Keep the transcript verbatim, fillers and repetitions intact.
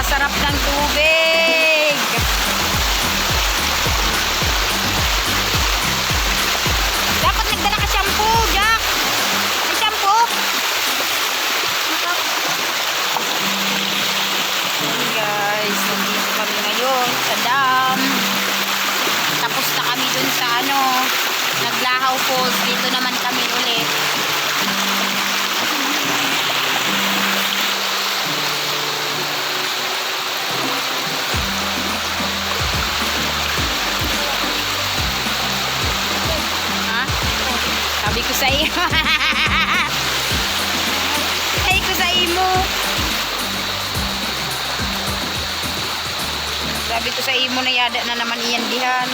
Sarap ng tubig. Dapat nagdala ka shampoo, Jack. May shampoo? Hey guys, nandito kami ngayon sa dam. Tapos na kami dun sa ano, Naglahaw Falls. Dito naman kami ulit. Ha? Sabi ko sa iyo. Ay ko sa imo. Sabi ko sa imo na yada na naman iyan dihan.